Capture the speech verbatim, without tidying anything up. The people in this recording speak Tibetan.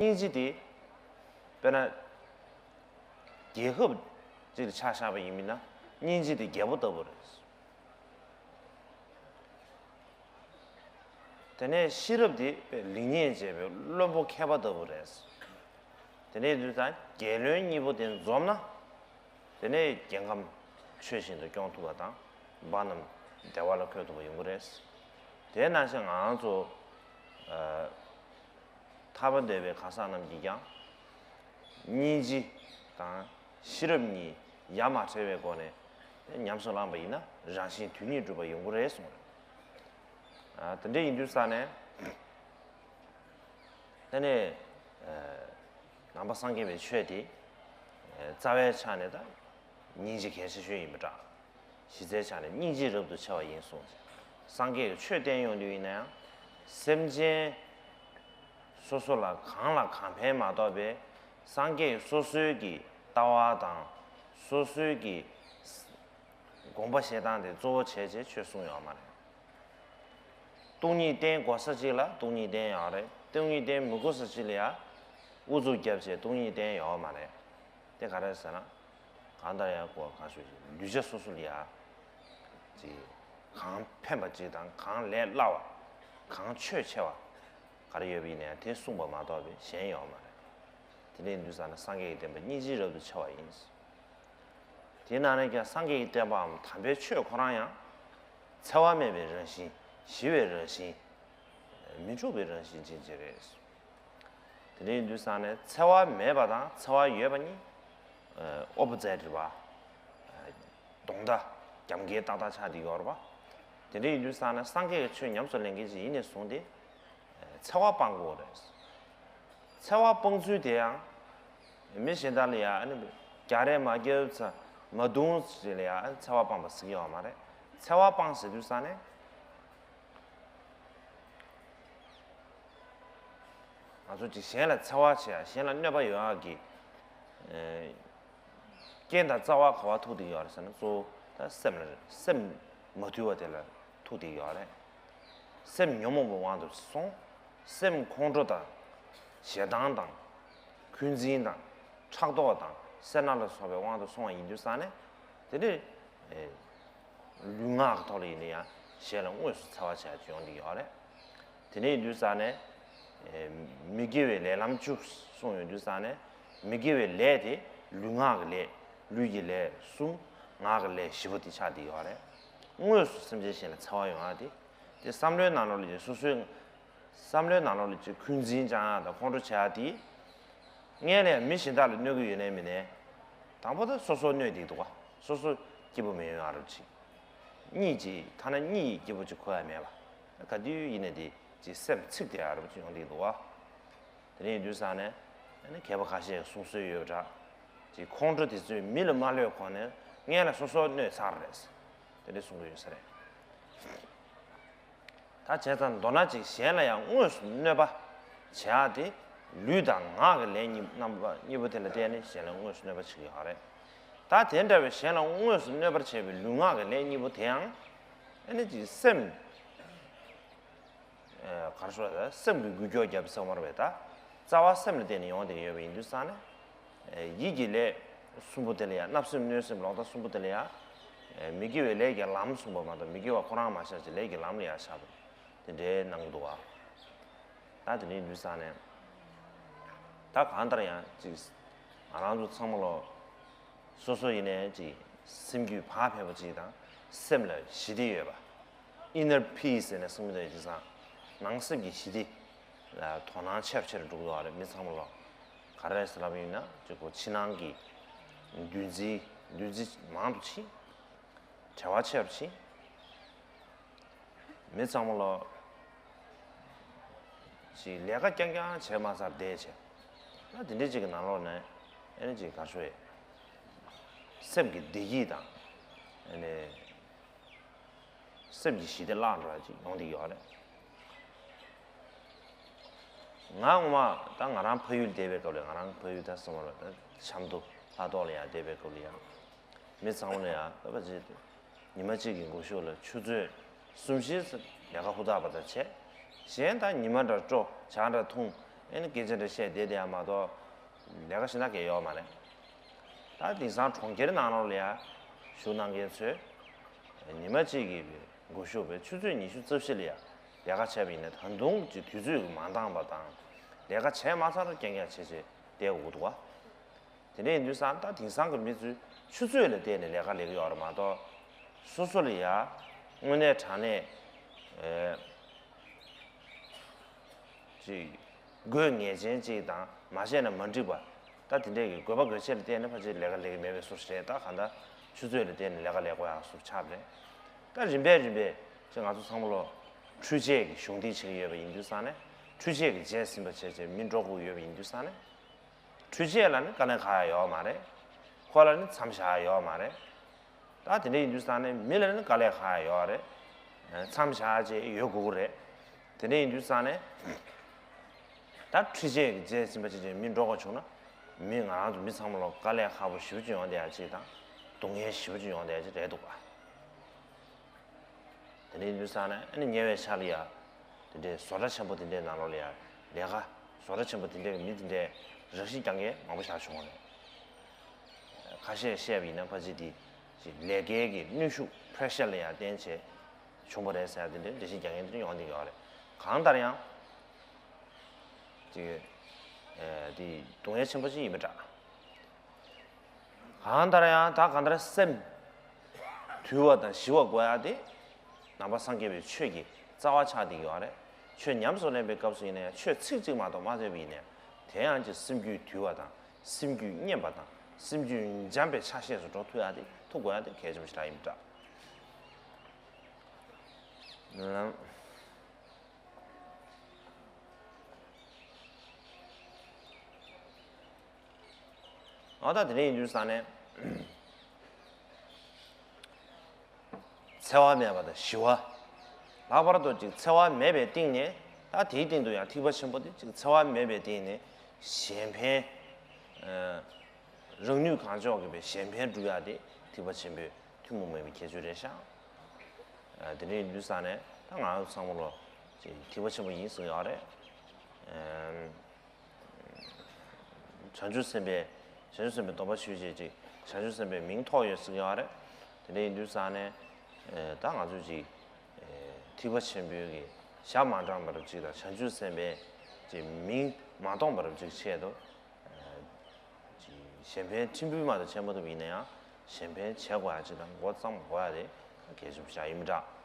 སྙིང་རྗེ་དེ་དཔེར་ན་རྒྱལ་ཁབ་ཅིག་ལ་ཆ་བཞག་པ་ཡིན་མིན་ན། སྙིང་རྗེ་དེ་རྒྱལ་པོ་ལྟ་བུ་རེད། དེ་ནས་ཤེས་རབ་དེ་ལེགས་ཉེས་འབྱེད་པའི་བློན་པོ་མཁས་པ་ལྟ་བུ་རེད། དེ་ནས་དུས་དང་རྒྱལ་བློན་གཉིས་པོ་དེ་འཛོམས་ན། དེ་ནས་རྒྱལ་ཁམས་ཆོས་བཞིན་དུ་སྐྱོང་ཐུབ་པ་དང་། འབངས་རྣམས་བདེ་བ་ལ་འཁོད་ཐུབ་པ་ཡོང་གི་རེད། དེ་ནང་བཞིན་ང་ཚོ་ཨ་ཐར་པ་འདོད་པའི་གང་ཟག་རྣམས་ཀྱིས་ཀྱང་སྙིང་རྗེ་དང་ཤེས་རབ་གཉིས་ཡ་མ་བྲལ་བའི་སྒོ་ནས་ཉམས་སུ་བླངས་པ་ཡིན་ན། རང་གཞན་དོན་གཉིས་འགྲུབ་པ་ཡོང་གི་རེད་གསུངས་རེད། ཨ་དེ་འདྲ་ཡིན་དུས་ས་ནས། དེ་ནས་ཨ་ནང་པ་སངས་རྒྱས་པའི་ཆོས་དེ་ཨ་རྩ་བའི་ཆ་ནས་ད་སྙིང་རྗེ་གལ་ཆེ་ཤོས་ཡིན་པ་འདྲ། གཞི་རྩའི་ཆ་ནས་སྙིང་རྗེ་རབ་ཏུ་ཆེ་བ་ཡིན་གསུངས། སངས་རྒྱས་ཀྱི་ཆོས་བསྟན་ཡོང་དུས་ཡིན་ན་ཡང་། སེམས་ཅན་སོ་སོ་ལ་གང་ལ་གང་ཕན་མ་གཏོགས་པའི། སངས་རྒྱས་སོ་སོའི་གི་ལྟ་བ་དང་། སོ་སོའི་གི་དགོངས་པ་བཞེས་སྟངས་དེ་གཙོ་བོ་བྱས་བྱས་ཆོས་གསུངས་ཡོད་མ་རེད། སྟོང་ཉིད་བསྟན་དགོས་ས་གཅིག་ལ་སྟོང་ཉིད་བསྟན་ཡོད་རེད། སྟོང་ཉིད་བསྟན་མི་དགོས་ས་གཅིག་ལ་ཡང་ཨུ་ཚུགས་བརྒྱབ་བྱས་སྟོང་ཉིད་བསྟན་ཡོད་མ་རེད། དེ་ག་རེ་ཟེར་ན། གང་ལྟར་ཡང་གོ་གང་ཞུ་ཞིག་གདུལ་བྱ་སོ་སོ་ལ་ཡང་ཅིག་གང་ཕན་པ་ཅིག་དང་། གང་ལས་སླ་བ། གང་ཆོས་ཆེ་བ་ག་རེ་ཡོད་པ་ཡིན་ན་ཡང་དེ་གསུངས་པ་མ་གཏོགས་པའི་གཞན་ཡོད་མ་རེད། དེ་འདྲ་ཡིན་དུས་ཙང་ན་སངས་རྒྱས་ཀྱི་བསྟན་པ་སྙིང་རྗེ་རབ་ཏུ་ཆེ་བ་ཡིན། དེའི་ནང་ནས་ཀྱང་སངས་རྒྱས་ཀྱི་བསྟན་པའམ་དམ་པའི་ཆོས་ཁོ་རང་ཡང་། འཚེ་བ་མེད་པའི་རང་བཞིན། ཞི་བའི་རང་བཞིན། མི་འཁྲུགས་པའི་རང་བཞིན་ཅན་ཅིག་རེད། དེ་འདྲ་ཡིན་དུས་ཙང་ནས་འཚེ་བ་མེད་པ་དང་འཚེ་བ་ཡོད་པ་གཉིས། ཨོ་པོ་ཛིཊ་རེད་པ། གདོང་མདའ་རྒྱབ་འགལ་ཏག་ཏག་ཆགས་བསྡད་ཡོད་རེད་པ། དེ་འདྲ་ཡིན་དུས་ཙང་ནས་སངས་རྒྱས་ཀྱི་ཆོས་ཉམས་སུ་ལེན་མཁན་ཅིག་ཡིན་ནས་བཟུང་སྟེ། འཚེ་བ་སྤང་དགོས་རེད། འཚེ་བ་སྤང་ཚུལ་དེ་ཡང་། མི་གཞན་དག་ལ་ཡང་ཨ་ནི་རྒྱག་རེས་མ་རྒྱབ་ཙང་མ་རྡུང་ཟེར་ལ་ཡང་འཚེ་བ་སྤངས་པ་ཟེར་གྱི་ཡོད་མ་རེད། འཚེ་བ་སྤངས་ཟེར་དུས་ཙང་ནས། ང་ཚོ་ཅིག་གཞན་ལ་འཚེ་བ་བྱེད་ཡ། གཞན་ལ་གནོད་པ་ཡོང་ཡ་གི་ཨེ་རྐྱེན་དང་རྩ་བ་ག་པར་ཐུག་བསྡད་ཡོད་རེད་ཟེར་ན། གཙོ་བོ་ད་སེམས་ལ་རེད། སེམས་མ་དུལ་བ་དེ་ལ་ཐུག་བསྡད་ཡོད་རེད། སེམས་ཉོན་མོངས་པའི་དབང་དུ་སོང་། སེམས་ཁོང་ཁྲོ་དང་ཞེ་སྡང་དང་འཁོན་འཛིན་དང་ཕྲག་དོག་དང་སེར་སྣ་ལ་སོགས་པའི་དབང་དུ་སོང་བ་ཡིན་དུས་ཙང་ནས། དེ་ནི་ཨེ་ལུས་ངག་གི་ཐོག་ལ་ཡིན་ན་ཡང་གཞན་ལ་དངོས་སུ་འཚེ་བ་བྱ་ཡ་ཅིག་ཡོང་བསྡད་ཡོད་རེད། དེ་འདྲ་ཡིན་དུས་ཙང་ནས་ཨེ་མི་དགེ་བའི་ལས་ལམ་བཅུ་གསུངས་ཡོང་དུས་ཙང་ནས། མི་དགེ་བའི་ལས་དེ་ལུས་ངག་གི་ལས། ལུས་ཀྱི་ལས་གསུམ། ངག་གི་ལས་བཞི་པོ་དེ་ཆགས་བསྡད་ཡོད་རེད། དངོས་སུ་སེམས་ཅན་གཞན་ལ་འཚེ་བ་ཡོང་ཡ་དེ། དེ་བསམ་བློའི་ནང་ལོགས་ལ་ཡིན། སོ་སོའི་བསམ་བློའི་ནང་ལོགས་ལ་ཅིག་འཁོན་འཛིན་བཅང་ཡ་དང་ཁོང་ཁྲོ་བྱེད་ཡ་དེ། སྔོན་ལ་ཡང་མི་གཞན་དག་ལ་གནོད་ཀྱི་ཡོད་ནའི་མིན་ནའི། དང་པོ་དེ་སོ་སོ་གནོད་བསྡད་འདུག་ག་སོ་སོ་སྐྱིད་པོ་མི་ཡོང་ཡ་རུ་ཅིག་གཉིས་ཀྱིས། ཐ་ན་གཉིས་ཀྱིས་སྐྱིད་པོ་ཅིག་གོ་ཡ་མེད་པ། ག་དུས་ཡིན་ན་དེ་ཅིག་སེམས་ཚིག་དེ་ཡ་རུ་ཅིག་ཡོང་བསྡད་འདུག་ག་དེ་འདྲ་ཡིན་དུས་ཙང་ནས་ཨ་ནི་མཁས་པ་ཁ་ཤས་ཀྱིས་གསུང་སྲོལ་ཡོད་པ་འདྲ། ཅིག་ཁོང་ཁྲོ་དེ་ཚོས་མི་ལ་མ་གློད་གོང་ནས་སྔོན་ལ་སོ་སོ་གནོད་ཚར་རེད། དེ་འདྲ་གསུང་གི་ཡོད་ས་རེད། ད་བྱས་ཙང་མདོར་ན་ཅིག་གཞན་ལ་ཡང་དངོས་སུ་གནོད་པ་བྱེད་ཡ་དེ། ལུས་དང་ངག་གི་ལས་གཉིས། རྣམ་པ་གཉིས་པོ་དེ་ལ་བརྟེན་ནས་གཞན་ལ་དངོས་སུ་གནོད་པ་བྱེད་ཀྱི་ཡོད་རེད། ད་དེ་འདྲ་བའི་གཞན་ལ་དངོས་སུ་གནོད་པར་བྱེད་པའི་ལུས་ངག་གི་ལས་གཉིས་པོ་དེ་ཡང་ཨ་ནི་ཅིག་སེམས། ཨེ་ག་རེ་ཞུ་དགོས་རེད། སེམས་ཀྱི་འགུལ་སྐྱོད་བརྒྱབ་ཟེར་བ་རེད་པ། ད་རྩ་བ་སེམས་ལ་བརྟེན་ནས་ཡོང་བསྡད་ཡོད་པ་ཡིན་དུས་ཙང་ནས། ཨེ་ཡིད་ཀྱི་ལས་གསུམ་པོ་དེ་ལ་ཡང་བརྣབ་སེམས། གནོད་སེམས། ལོག་ལྟ་གསུམ་པོ་དེ་ལ་ཡང་ཨེ་མི་དགེ་བའི་ལས་ཀྱི་ལམ་གསུངས་པ་མ་གཏོགས། མི་དགེ་བ་ཁོ་རང་མ་བཤད་ཅིག་ལས་ཀྱི་ལམ་ལ་ཡང་བཞག་པ་དེ་འདྲའི་གནང་གི་འདུག་ག་ད་དེ་འདྲ་ཡིན་དུས་ཙང་ནས། ད་གང་ལྟར་ཡང་ཅིག་ང་རང་ཚོ་ཚང་མ་ལོ། སོ་སོ་ཡིན་ནའི་ཅིག་སེམས་རྒྱུད་བག་ཕེབས་པ་ཅིག་དང་། སེམས་ལ་ཞི་བདེ་ཡོད་པ། Inner peace ཟེར་ནས་གསུང་གི་འདུག་ཡ། ཅིག་ཙང་ནང་སེམས་ཀྱི་ཞི་བདེ་ལ་དོ་སྣང་ཆེ་རུ་ཆེ་རུ་འགྲོ་གི་འདུག་ག་རེད། མི་ཚང་མ་ལོ། ག་རེ་ཟེར་ལབ་པ་ཡིན་ན་ཅིག་གོ་ཕྱི་ནང་གི་འདུ་འཛི། འདུ་འཛི་མང་དུ་ཕྱིན། བྲེལ་བ་ཆེ་རུ་ཕྱིན། མི་ཚང་མ་ལོ། ཅིག་ལས་ཀ་རྐྱང་རྐྱང་བྱས་མ་ཚར་བསྡད་བྱས། ད་དེ་འདྲའི་ཅིག་གི་ནང་ལོགས་ནས་ཨ་ནི་ཅིག་ག་རེ་ཞུ་དགོས་རེད། སེམས་ཀྱི་བདེ་སྐྱིད་དང་། ཨ་ནི་སེམས་ཀྱི་ཞི་བདེ་བརླག་འགྲོ་ཡ་ཅིག་ཡོང་བསྡད་ཡོད་རེད། ང་ངོ་མ་ད་ང་རང་ཕ་ཡུལ་བསྡད་པའི་སྐབས་ལ། ང་རང་ཕ་ཡུལ་ད་སོང་བ་ལ་ད་ཆབ་མདོ་ལྷ་ཐོག་ལ་ཡང་བསྡད་པའི་སྐབས་ལ་ཡང་། མི་ཚང་མ་ལ་ཡང་ད་ཕལ་ཆེར་ཉི་མ་གཅིག་གི་མགོ་གཞུག་ལ་ཆུ་ཚོད་གསུམ་བཞི་ཙམ་ལས་ཀ་ཧུར་ཐག་པ་དང་བྱས། གཞན་ད་ཉི་མ་འདྲ་སྤྲོ། ཇ་འདྲ་འཐུང་། ཨེ་ནི་སྐད་ཆ་འདྲ་བཤད་བསྡད་བསྡད་ཡ་མ་གཏོགས་ལས་ཀ་ཞེ་དྲག་གང་ཡོད་མ་རེད། ད་དེང་སང་གྲོང་ཁྱེར་ནང་ལོགས་ལ་ཡ་བཞུགས་གནང་མཁན་ཚོས་ཉི་མ་གཅིག་གི་སྒོ་ཕྱུགས་པའི་ཆུ་ཚོད་ཉི་ཤུ་རྩ་བཞི་ལ་ཡ་ལས་ཀ་བྱས་པ་ཡིན་ན་ད་དུང་གི་དུས་ཚོད་ཀྱི་མ་འདང་བ་དང་། ལས་ཀ་བྱས་མ་ཚར་རྐྱང་རྐྱང་བྱས་བྱས་བསྡད་དགོས་འདུག་བ། དེ་འདྲ་ཡིན་དུས་ཙང་ད་དེང་སང་གི་མི་ཚོས་ཆུ་ཚོད་ལ་བལྟས་ནས་ལས་ཀ་ལས་ཀྱི་ཡོད་རེད་མ་གཏོགས། སོ་སོ་ལ་ཡ་དངོས་གནས་དྲང་གནས་ཨེ་ཅིག་དགོས་ངེས་ཅན་ཅིག་དང་མ་བྱས་ན་མ་འགྲིག་པ། ད་དེ་འདྲས་ཀྱི་དགོས་པ་དགོས་ཆེད་ལ་བལྟས་ནས་ཕལ་ཆེར་ལས་ཀ་ལས་ཀྱི་མེད་པའི་བཟོ་ཞིག་རེད། ད་གང་ལྟར་ཆུ་ཚོད་ལ་བལྟས་ནས་ལས་ཀ་ལས་དགོས་ཡག་བཟོ་ཆགས་པ་རེད། ད་རིམ་པས་རིམ་པས་ཅིག་ང་ཚོ་ཚང་མ་ལོ་འཕྲུལ་ཆས་ཀྱི་གཞུང་འདིང་བྱེད་ཀྱི་ཡོད་པ་ཡིན་དུས་ཙང་ནས། འཕྲུལ་ཆས་ཀྱིས་བརྗེད་ཟིན་པ་བྱས་བྱས་མི་འགྲོ་དགོས་ཡོད་པ་ཡིན་དུས་ཙང་ནས། འཕྲུལ་ཆས་ལ་ནི་དཀའ་ལས་ཁག་ཡོད་མ་རེད། ཁོ་ལ་ནི་མཚམས་བཞག་ཡོད་མ་རེད། ད་དེ་འདྲ་ཡིན་དུས་ཙང་ནས་མི་ལ་ནི་དཀའ་ལས་ཁག་ཡོད་རེད། མཚམས་བཞག་བྱས་ཡོད་དགོས་ཀྱི་རེད། དེ་འདྲ་ཡིན་དུས་ཙང་ནས་ད་འཕྲུལ་ཆས་ཀྱིས་བརྗེད་ཟིན་པ་བྱས་བྱས་མི་འགྲོ་དགོས་བྱུང་ན། མི་ང་རང་ཚོ་མི་ཚང་མ་ལ་དཀའ་ལས་ཁག་པོ་ཞེ་པོ་ཅིག་ཡོང་བསྡད་ཡ་ཅིག་དང་། སྡུག་བསྔལ་ཞེ་པོ་ཅིག་ཡོང་བསྡད་ཡ་ཅིག་རེད་འདུག་ག། དེ་འདྲ་ཡིན་དུས་ཙང་ནས་ཨ་ནི་ཉེ་བའི་ཆར་ལ་ཡ། དེ་འདྲའི་བཟོ་གྲྭ་ཆེན་པོ་དེ་འདྲའི་ནང་ལོགས་ལ་ཡ་ལས་ཀ། བཟོ་གྲྭ་ཆེན་པོ་དེ་འདྲའི་མི་དེ་འདྲའི་རང་ཤི་རྐྱང་རྐྱང་མང་པོ་ཞིག་བྱུང་བ་རེད། ཁ་ཤས་བཤད་པ་ཡིན་ན་ཕལ་ཆེར་དེ་ཅིག་ལས་ཀའི་གི་གནོན་ཤུགས་pressure ལ་ཡ་བརྟེན་བྱས་བྱུང་བ་རེད་ཟེར་ཡ་དེ་འདྲའི་རང་ཤི་རྐྱང་རྐྱང་དེ་འདྲ་ཡོང་བསྡད་ཡོད་རེད། གང་ལྟར་ཡང་ཅིག་ཨེ་དེ་སྡུག་བསྔལ་ཆེན་པོ་ཅིག་ཡིན་པ་འདྲ། གང་ལྟར་ཡང་ད་གང་ལྟར་སེམས་དུལ་བ་དང་ཞི་བ་དགོས་ཡ་དེ་ནང་པ་སངས་རྒྱས་པའི་ཆོས་ཀྱི་རྩ་བ་ཆགས་བསྡད་ཡོད་རེད། ཆོས་ཉམས་སུ་ལེན་པའི་སྐབས་སུ་ཡིན་ན་ཡང་ཆོས་ཚིག་གཅིག་མ་གཏོགས་མ་ཐོས་པ་ཡིན་ན་ཡང་། དེ་ཡང་ཅིག་སེམས་རྒྱུད་དུལ་བ་དང་སེམས་རྒྱུད་མཉེན་པ་དང་སེམས་རྒྱུད་འཇམ་པའི་ཆ་ཤས་སུ་འགྲོ་ཐུབ་ཡ་དེ། ཐུབ་དགོས་ཡ་དེ་གལ་ཆེན་པོ་ཞེ་དྲག་ཡིན་པ་འདྲ། ཨ་ད་དེ་འདྲ་ཡིན་དུས་ཙང་ནས། འཚེ་བ་མེད་པ་དང་ཞི་བ། ལྷག་པར་དུ་ཅིག་འཚེ་བ་མེད་པའི་སྟེང་ནས། ད་དེའི་སྟེང་དུ་ཡང་ཐེག་པ་ཆེན་པོ་དེ་ཅིག་འཚེ་བ་མེད་པའི་སྟེང་ནས་གཞན་ཕན། ཨ་རང་ནུས་གང་ལྕོགས་ཀྱིས་པའི་གཞན་ཕན་སྒྲུབ་ཡ་དེ་ཐེག་པ་ཆེན་པོའི་ཐུན་མོང་མ་ཡིན་པའི་ཁྱད་ཆོས་རེད་ཤག། ཨ་དེ་འདྲ་ཡིན་དུས་ཙང་ནས་ད་ང་ཚོ་ཚང་མ་ལོ་ཅིག་ཐེག་པ་ཆེན་པོ་ཡིན་ཟེར་གྱི་ཡོད་རེད། ཨ་བྱང་ཆུབ་སེམས་དཔའི། བྱང་ཆུབ་སེམས་དཔའི་སྡོམ་པ་ཞུས་བྱས་ཅིག་བྱང་ཆུབ་སེམས་དཔའི་མིང་ཐོགས་ཡོད་ཟེར་གྱི་ཡོད་རེད། དེ་འདྲ་ཡིན་དུས་ཙང་ནས་ཨ་ད་ང་ཚོས་ཅིག་ཨ་ཐེག་པ་ཆེན་པོའི་གི་ཞྭ་མ་འདྲེན་པ་རབ་ཅིག་དང་། བྱང་ཆུབ་སེམས་དཔའི་ཅིག་མིང་མ་ཐོགས་པ་རབ་ཅིག་ཆེད་དུ། ཅིག་གཞན་ཕན་ཕྲན་བུ་མ་གཏོགས་བྱེད་མ་ཐུབ་ཡིན་ན་ཡང་། གཞན་ཕན་བྱེད་དགོས་ཡ་ཅིག་དང་མགོ་བརྩམས་དགོས་ཡ་དེ་གལ་ཆེན་པོ་ཞིག་ཡིན་པ་འདྲ།